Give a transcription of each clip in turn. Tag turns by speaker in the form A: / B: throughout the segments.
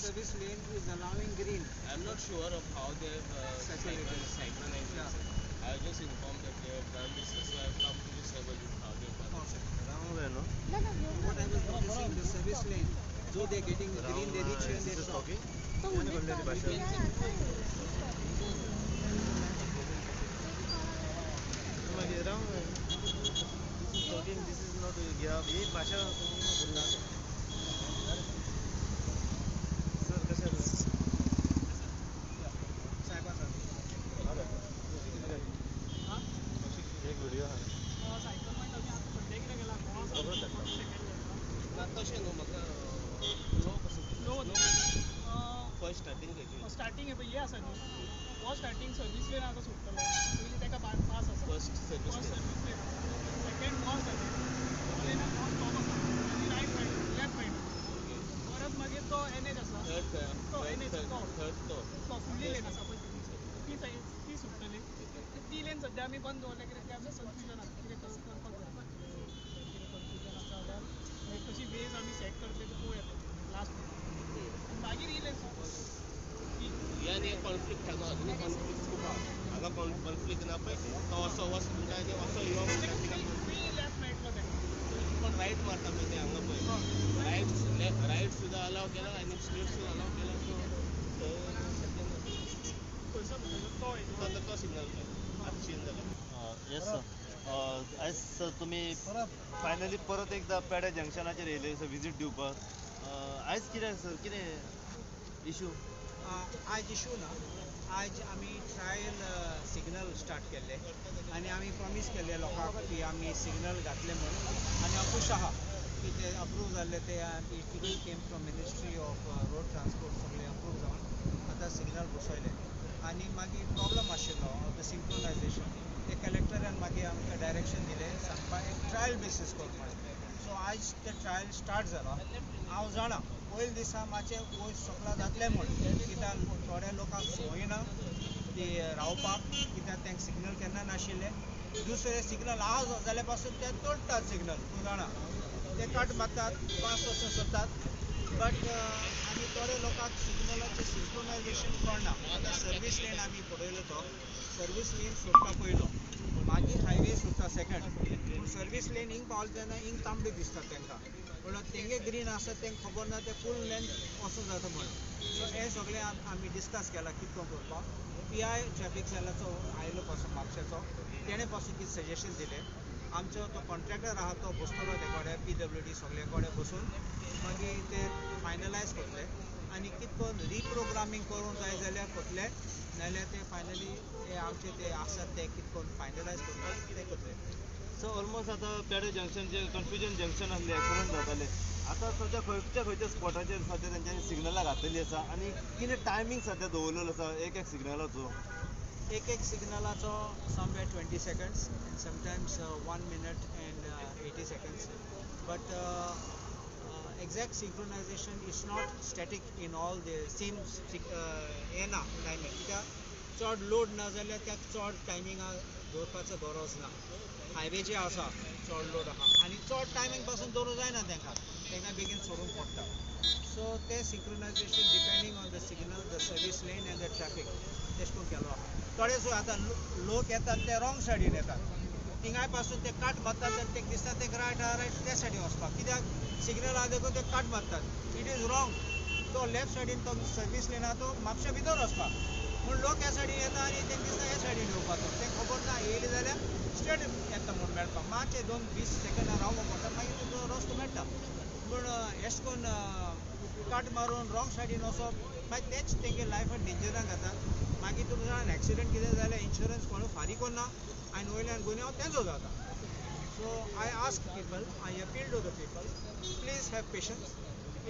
A: service lane is allowing green.
B: I am not sure of how they have synchronized it. I was just informed that they have done this, so I have come to just have a look how they have done it.
A: What I was noticing, the service lane, though they are getting green, they reach here and they stop.
C: This is talking, this is not ही भाषा. Sir कशें एक video
B: तशें न्हू म्हाका लो कसो first starting
D: starting हे पळय हे आसा न्हू हो स्टार्टींग सर्वीस लेन आतां सुट्टलो पयलीं ताका पास आसा
B: फर्स्ट सर्वीस
D: लेन सेकंड हो आसा न्ही हो लेनाक हो स्टॉप आसा आनी रायट रायट लेफ्ट रायट परत मागीर तो एन एच आसा तो एन एच तो तो फुडली लेन आसा पळय ती ती सुट्टली ती लेन सद्या आमी बंद दवरल्या कित्याक ते आमचें कन्फ्युजन आसा कितें करपाक जाय कितें कन्फ्युजन आसा जाल्यार कशी वेज आमी सेट करतले ते पळोवया लास्ट आनी मागीर ही लेन
B: हे आनी एक कॉन्फ्लिक्ट हांगा अजुनूय कॉन्फ्लिक्ट खूब आहा हांगा कॉन्फ्लिक्ट ना पळय तो असो वच म्हणटा आनी असो यो म्हणटा
D: लेफ्ट मेळटलो ताका
B: पण रायट मारता पळय ते हांगा पळय रायट रायट सुद्दां अलाव केला आनी स्ट्रेट सुद्दां अलाव केला. सो थंय तो सिग्नल आतां चेंज जाला.
C: येस सर, आयज सर तुमी फायनली परत एकदा पेडे जंक्शनाचेर येयले सर विजीट दिवपाक. आयज कितें सर कितें इशू?
A: आयज इशू ना, आयज आमी ट्रायल सिग्नल स्टार्ट केल्ले आनी आमी प्रॉमीस केल्ले लोकांक की आमी सिग्नल घातले म्हणून आनी हांव खूश आहा की ते अप्रूव जाल्ले ते it even came from ministry of road transport सगळे अप्रूव जावन आतां सिग्नल बसयले. आनी मागीर प्रॉब्लम आशिल्लो ऑफ the synchronisation ते कलेक्टरान मागीर आमकां डायरेक्शन दिलें सांगपाक एक ट्रायल बेसीस कर म्हणून. सो आयज ते ट्रायल स्टार्ट जाला. हांव जाणा पयले दिसा मातशें वयर सकला जातलें म्हूण कित्याक थोड्या लोकांक संवय ना ती रावपाक कित्याक तांकां सिग्नल केन्ना नाशिल्लें. दुसरें सिग्नल आहा जाल्यार पासून ते तोडटात सिग्नल तूं जाणा ते कट मारतात पास वचून सोदतात. बट आनी थोड्या लोकांक सिग्नलाचें सिंक्रोनायझेशन कळना. आतां सर्वीस लेन आमी पळयलो तो सर्वीस लेन सोडटा पयलो मागीर हायवे सोडटा सेकंड. पूण सर्वीस लेन हिंग पावले तेन्ना हिंग तांबडी दिसता तांकां म्हणल्यार तेंगे ग्रीन आसा तांकां खबर ना ते फूल लेन वचूं जाता म्हणून. सो हें सगळें आमी डिस्कस केलां कितें करपाक. पी I traffic सेलाचो आयलो पासून म्हापशेचो तेणें पासून कितें सजेशन दिलें. आमचो तो कॉन्ट्रॅक्टर आहा तो बसतलो ते कडेन पी डब्ल्यू डी सगळे कडेन बसून मागीर ते फायनलायज करतले आनी कितें करून रिप्रोग्रामींग करूंक जाय जाल्यार करतले नाजाल्यार ते फायनली ते आमचे ते आसात ते कितें करून फायनलायज करतात ते करतले.
C: सो ऑलमोस्ट आतां पेडे जंक्शन जे कन्फ्युजन जंक्शन आसलें एक्सिडंट जाताले आतां सद्या खंयच्या खंयच्या स्पॉटाचेर सद्या तेंच्यांनी सिग्नलां घातलेलीं आसा आनी कितें टायमींग सद्या दवरलेलो आसा एक एक सिग्नलाचो?
A: एक एक सिग्नलाचो somewhere 20 seconds and sometimes 1 minute and 80 seconds. But exact synchronization is not static in all the same हें ना टायमींग कित्याक चड लोड ना जाल्यार त्या चड टायमिंगा दवरपाचो गरज ना. हायवे जे आसा चड लोड आहा आनी चड टायमींग पासून दवरूंक जायना तांकां तांकां बेगीन सोडूंक पडटा. सो ते synchronization depending on the signal the service lane and the traffic तेश करून केलो आहा. थोडे सो आतां लोक येतात ते रॉंग सायडीन येतात थिंगाय पासून ते काट मारतात आनी तांकां दिसता ते रायट आहा रायट त्या सायडीन वचपाक कित्याक सिग्नल आहा देखून ते काट मारतात. It is wrong. तो लेफ्ट सायडीन तो सर्वीस लेन आहा तो म्हापशा भितर वचपाक पूण लोक ह्या सायडीन येता आनी तांकां दिसता ह्या सायडीन येवपाचो तें खबर ना येयले जाल्यार स्ट्रेट येता म्हूण मेळपाक मातशें 2-20 सेकंडां रावपाक पडटा मागीर तुका रस्तो मेळटा. पूण एश करून काट मारून रॉंग सायडीन वचप मागीर तेच तेंगे लायफान डेंजरान घातात. मागीर तुका जाणा एक्सिडंट कितें जाल्यार इन्शुरन्स कोणूय फारीक करना आनी वयल्यान गुन्यांव तेजो जाता. So I ask people, I appeal to the people, please have patience.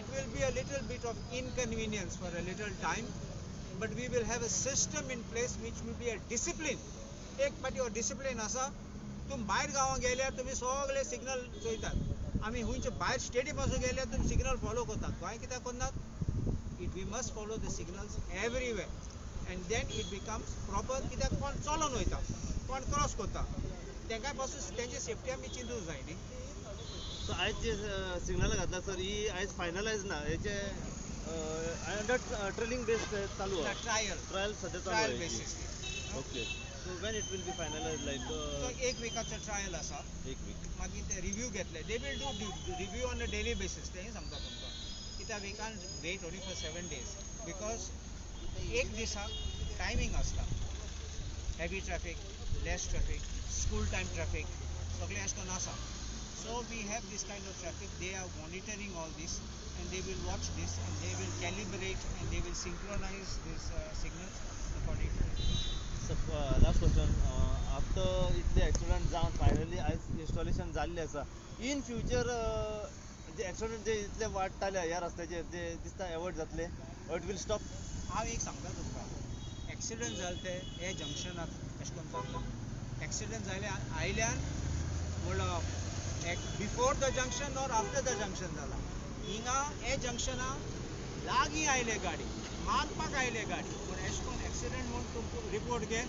A: It will be a little bit of inconvenience for a little time, but we will have a system in place which will be a discipline. एक पाटी हो discipline आसा. तुमी भायर गांवांत गेल्यार तुमी सगळे सिग्नल चोयतात. आमी खंयचे भायर स्टेटी पासून गेल्यार तुमी सिग्नल फॉलो करतात. गोंय कित्याक करनात? It we must follow the signals everywhere and then it becomes proper. कित्याक कोण चलोन वयता कोण क्रॉस करता तांकां पासून तेंची सेफ्टी आमी चिंतूंक जाय न्ही.
C: सो आयज जे सिग्नलां घातला सर ही आयज फायनलायज ना हेचे अंडर ट्रेलिंग बेस चालू आहा.
A: ट्रायल
C: ट्रायल सध्या चालू
A: ट्रायल
C: आहे.
A: Basis.
C: Okay, so when it will be finalise like?
A: तो एक विकाचो ट्रायल आसा.
C: एक वीक.
A: मागीर ते रिव्यू घेतले, they will do review on a daily basis. तेंय सांगता तुमकां, कित्याक we can't wait only for 7 days because एक दिसाक टायमींग आसता. Heavy traffic, less traffic, school time traffic, सगळें अशें करून आसा. So we have this kind of traffic, they are monitoring all this and they will watch this and they will calibrate and they will synchronize this signals according to.
C: Last question, after इतले accident जावन finally आयज installation जाल्लें आसा, in future J accident जे इतले वाडटाले ह्या रस्त्याचेर ते दिसता एवॉयड जातले or it will stop?
A: हांव एक सांगता तुमकां, एक्सिडंट जाले ते हे जंक्शनाक अशें करून जातलो. एक्सिडंट जाले आयल्यान म्हणलो before the junction or after the junction जाला. हिंगा हे जंक्शना लागीं आयले गाडी मारपाक आयले गाडी, पूण अशें करून एक्सिडंट म्हूण तुमकां रिपोर्ट घे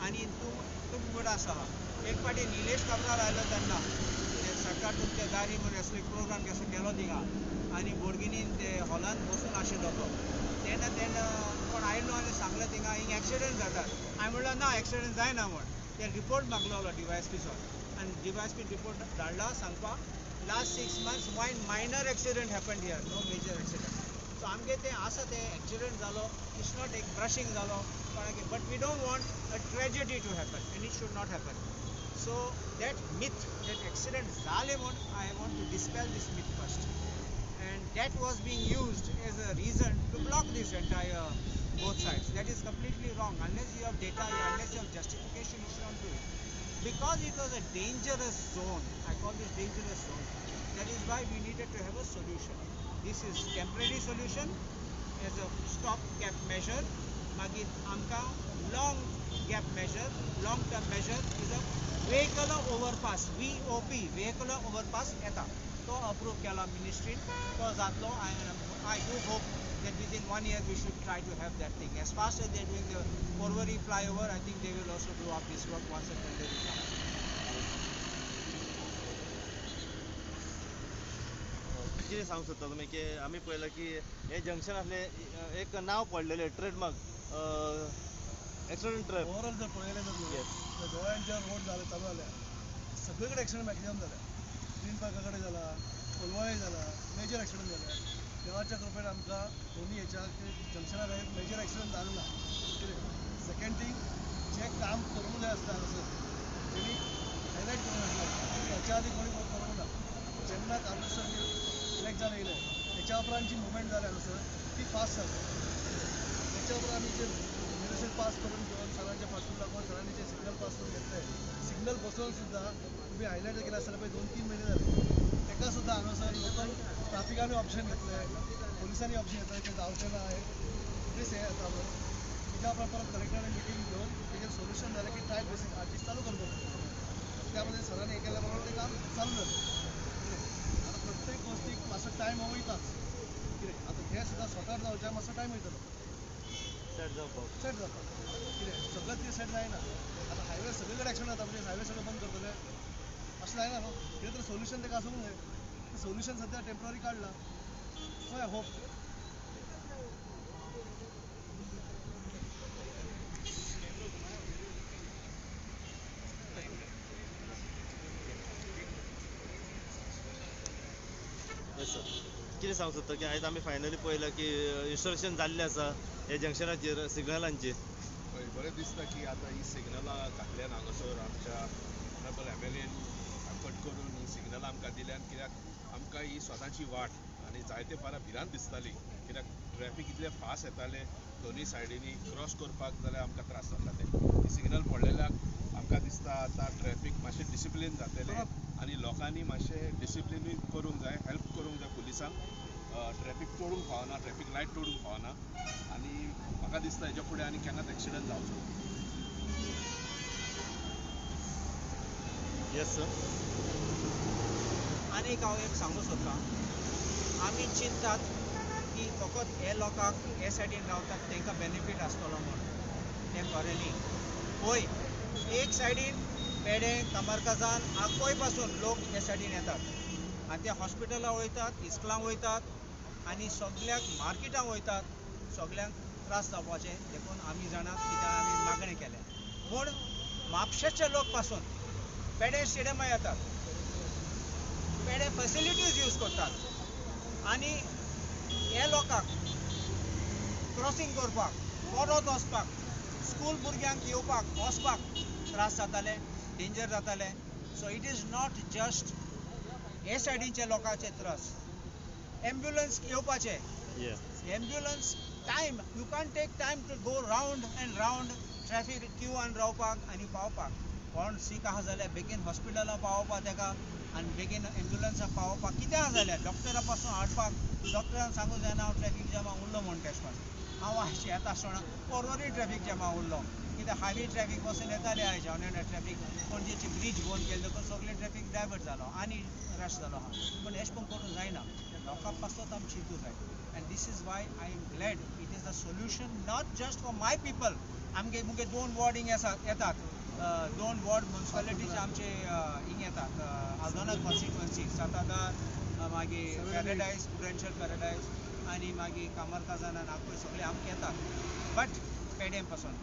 A: आनी तूं तुमकां म्हूण आसा. एक फावटी निलेश काब्राल आयलो तेन्ना ते सरकार तुमच्या दारी म्हूण असलो एक प्रोग्राम कसो केलो थिंगा आनी बोर्गिनीन ते हॉलान बसून आशिल्लो तो. तेन्ना तेन्ना कोण आयलो आनी सांगलें थिंगा हिंग एक्सिडंट जातात. हांवें म्हणलें ना एक्सिडंट जायना म्हूण. ते रिपोर्ट मागलोलो डीवायएसपीचो आनी डीवायएसपी रिपोर्ट धाडला सांगपाक last 6 months one minor accident happened here, no major accident. So आमगे तें आसा तें एक्सिडंट जालो, it's not एक ब्रशींग जालो कोणाक, but we don't want a tragedy to happen and it should not happen. So that myth that accident जाले म्हूण I want to dispel this myth first. And that was being used as a reason to block this entire both sides. That is completely wrong. Unless you have data, unless you have justification, you should not do it. Because it was a dangerous zone, I call this dangerous zone. That is why we needed to have a solution. This is temporary solution as a stop gap measure. Magir amka long gap measure, long term measure is a vehicular overpass, VOP, vehicular overpass येता. तो approve केला मिनिस्ट्रीन, तो जातलो. I do hope that within 1 year we should try to have that thing. As fast as they are doing the Porvorim flyover, I think they will also do up this work once the tender is out.
C: कितें सांगूंक सोदता तुमी की आमी पळयलां की हें junction आसलें एक नांव पडलेलें ट्रेडमार्क एक्सिडंट ट्रॅप.
E: ओवरऑल जर पळयलें जर गोंयांत जे रोड जाले चालू जाल्या सगळे कडेन एक्सिडंट मॅक्सिमम जाल्या. ग्रीन पार्का कडेन जाला, कोलवाळे जाला, मेजर एक्सिडंट जाल्या. देवाच्या कृपेन आमकां दोनी हेच्या जंक्शनार मेजर एक्सिडंट जालो ना. कितें सेकंड थींग, जें काम करूंक जाय आसता हांगासर तेणी हायलायट करूंक नासलें, हेच्या आदी कोणी करूंक ना. जेन्ना कार्लूस सर इलेक्ट जाले येयले तेच्या उपरांत जी मुवमेंट जाली हांगासर ती फास्ट जाली. तेच्या उपरांत आमी जे रेजोल्युशन पास करून घेवन सरांच्या पासून लागून सरांनी जे सिग्नल पास करून घेतले, सिग्नल बसोवन सुद्दां तुमी हायलायट केलें आसतना पळय 2-3 म्हयने जाले तेका सुद्दां हांगासर लोकल ट्राफिकानूय ऑप्शन घेतलें, पोलिसांनी ऑप्शन घेतलें तें जावचें ना हें पुलीस हें येता म्हणून. तेच्या उपरांत परत कलेक्टरान मिटींग घेवन तेजेर सोल्युशन जालें की ट्रायल बेसीस आर्टिस्ट चालू करपाक. त्या बद्दल सरांनी हें केल्या बरोबर तें काम चालू जालें. आतां प्रत्येक गोश्टीक मातसो टायम हो वयताच. कितें आतां हें सुद्दां स्वताक जावचें मातसो टायम वयतलो
C: सेट जावपाक,
E: सेट जावपाक. कितें सगळें कितें सेट जायना. आतां हायवे सगळे कडेन एक्सिडंट जाता म्हणजे हायवे सगळें बंद करतले अशें जायना न्हू. कितें तरी सोल्युशन तेका आसूंक जाय. तें सोल्युशन सद्या टेम्पररी काडलां. So I hope.
C: Yes sir, कितें सांगूंक सोदता की आयज आमी फायनली पळयलां की इन्स्टॉलेशन जाल्लें आसा ह्या जंक्शनाचेर सिग्नलांचेर?
F: हय, बरें दिसता की आतां ही सिग्नलां घातल्यान हांगासर आमच्या ऑनरेबल एमएलएन एफर्ट करून ही सिग्नलां आमकां दिल्यान, कित्याक आमकां ही स्वताची वाट आनी जायते फारा भिरांत दिसताली, कित्याक ट्रॅफीक इतलें फास्ट येतालें दोनूय सायडींनी क्रॉस करपाक जाल्यार आमकां त्रास जाताले. सिग्नल पडलेल्याक आमकां दिसता आतां ट्रॅफीक मातशें डिसिप्लीन जातलें आनी लोकांनी मातशें डिसिप्लिनूय करूंक जाय, हेल्प करूंक जाय पुलिसांक. ट्रॅफीक तोडूंक फावना, ट्रॅफीक लायट तोडूंक फावना आनी म्हाका दिसता हेच्या फुडें आनी केन्नाच एक्सिडंट जावचो.
C: Yes sir.
A: आनी एक हांव एक सांगूंक सोदतां, आमी चिंतात की फकत हे लोकांक हे सायडीन रावतात तांकां बेनिफीट आसतलो म्हूण, तें खरें न्ही. पळय एक सायडीन पेडें कामरखाजन आकोय पासून लोक हे सायडीन येतात आनी ते हॉस्पिटलां वयतात, इस्कुलां वयतात आनी सगल्याक मार्केटां वयतात, सगल्यांक त्रास जावपाचे. देखून आमी जाणात कित्याक आमी मागणें केल्या. पूण म्हापशेचे लोक पासून पेडे स्टेडियमा येतात, पेडे फेसिलिटीज यूज करतात आनी हे लोकांक क्रॉसींग करपाक, परत वचपाक, स्कूल भुरग्यांक येवपाक वचपाक त्रास जाताले, डेंजर जाताले. So it is not just हे सायडीनचे लोकांचे त्रास, एम्ब्युलन्स येवपाचे, ambulance time, you can take time to go round and round traffic क्यूआन रावपाक आनी पावपाक. कोण सीक आहा जाल्यार बेगीन हॉस्पिटलां पावोवपाक तेका आनी बेगीन एम्ब्युलन्साक पावोवपाक कितें आहा जाल्यार डॉक्टरा पासून हाडपाक, डॉक्टरान सांगूं जायना हांव ट्रॅफीक जॅमा उरलो म्हूण. तेश कोन्न हांव आयज येता आसतना पोरवरी ट्रॅफीक जॅमा उरलो, कित्याक हायवे ट्रॅफीक पासून येताले आयज ऑन ट्रॅफीक पणजेची ब्रीज बंद केली देखून सगळें ट्रॅफीक डायवर्ट जालो आनी रश जालो आहा. पूण एशें करून करूंक जायना, लोकां पासत आमी चिंतूं जाय. And this is why I am glad it is a solution not just for my people. आमगे मुगे दोन वॉर्ड हिंग येतात, दोन वॉर्ड मुन्सिपालिटीचे आमचे हिंग येतात, आल्दोना कॉन्स्टिट्युएन्सी, सातादार, मागीर पॅराडायज, प्रुडेन्शियल पॅराडायज आनी मागीर कामरखाजन नागपूर सगळे आमकां येतात, बट पेडेम पासून.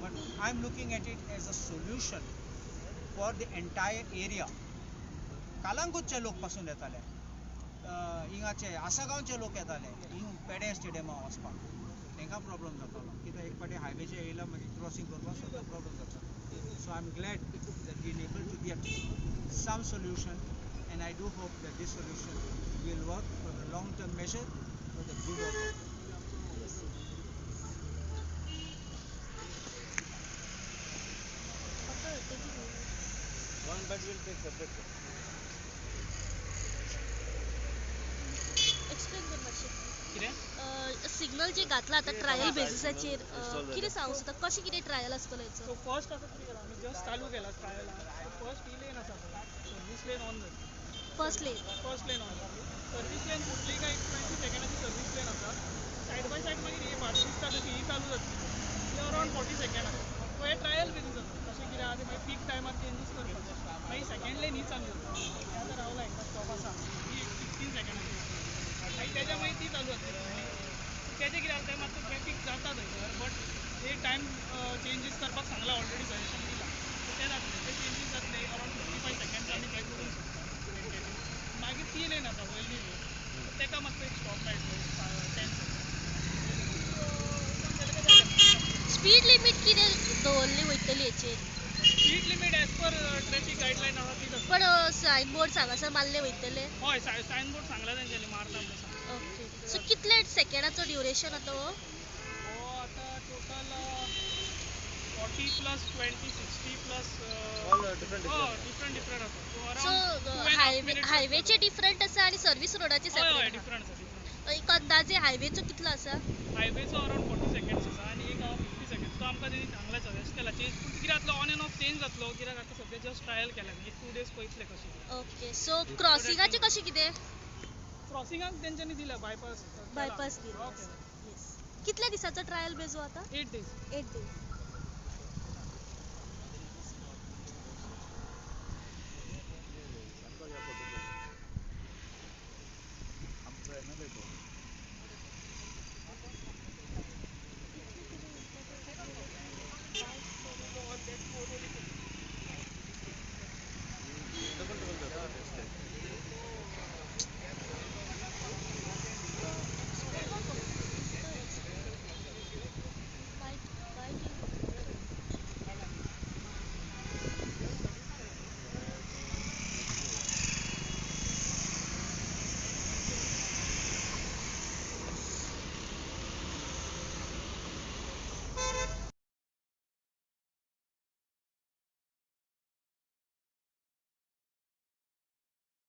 A: But I am looking at it as a solution for the entire area. कालांगूटचे लोक पासून येताले, हिंगाचे आसागांवचे लोक येताले हिंग पेडे स्टेडियमा वचपाक, तांकां प्रॉब्लम जातालो कित्याक एक फावटी हायवेचेर येयला मागीर क्रॉसींग करपाक सगळो प्रॉब्लम जाता. So I am glad that we able to get some solution and I do hope that this solution will work for the long term measure for the good of all.
C: One bed will take separate.
G: Explain कर मातशें.
D: कितें
G: signal जे घातला आतां trial बेजिसाचेर कितें सांगूंक सोदता, कशें कितें ट्रायल आसतलो हेचो?
D: सो फर्स्ट आतां कितें केलां आमी, जस्ट चालू केला ट्रायल. सो फर्स्ट ही लेन आसा पळय, सर्वीस लेन ऑन जातली.
G: First lane,
D: first lane on जातली. सर्वीस लेन फुटली काय 20 सेकंडाची सर्वीस लेन आसा. सायड बाय सायड मागीर ही फाटी दिसता तशी ही चालू जातली. ती अरावंड 40 सेकंड आसा. सो हे ट्रायल बेजीस आसा, तशें कितें आहा तें मागीर पीक टायमार चेंजीस करपाक. मागीर सेकंड लेन ही चालू जातली, ती आतां रावला एकदां स्टॉप आसा, ही 15 सेकंडाची. मागीर तेज्या मागीर ती चालू जातली. तेजें कितें जाता, मातसो ट्रॅफीक जाता थंयसर, बट ते टायम चेंजीस करपाक सांगला ऑलरेडी, सजेशन दिलां, सो ते जातले, ते चेंजीस जातले अरावंड 55 सेकंड्स आमी थंय करूंक शकता. मागीर ती लेन आसा वयली लेन, तेका मातसो एक स्टॉप मेळटलो 10 सेकंड.
G: स्पीड लिमीट कितें दवरली वयतली हेचेर?
D: Speed limit as per traffic guideline आसा तीच आसा.
G: पण सायन बोर्ड हांगासर मारले वयतले?
D: हय, सायन बोर्ड सांगला तेंच्यांनी मारता म्हणून सांगला.
G: ओके, सो कितले सेकंडाचो ड्युरेशन आतां हो?
D: हो आतां total 40 plus 20 60 plus
C: different
D: different different आसा.
G: सो हायवेचे डिफरंट आसा आनी सर्वीस रोडाचे सेपरेट?
D: डिफरंट आसा, डिफरंट.
G: एक अंदाजे हायवेचो कितलो आसा?
D: हायवेचो अरावंड 40 सेकंड्स आसा आनी एक 50 सेकंड्स. तो आमकां तेणी सांगला सजेस्ट केला चेंज, पूण कितें जातलो ऑन एंड ऑफ चेंज जातलो कित्याक आतां सद्या जस्ट ट्रायल केला, एक 2 डेज पळयतले कशें.
G: ओके, सो क्रॉसिंगाचें कशें कितें?
D: क्रॉसिंगाक तेंच्यांनी दिला बायपास.
G: बायपास दिला. येस. कितल्या दिसाचो ट्रायल बेज हो आतां?
D: 8 days.
G: 8 days.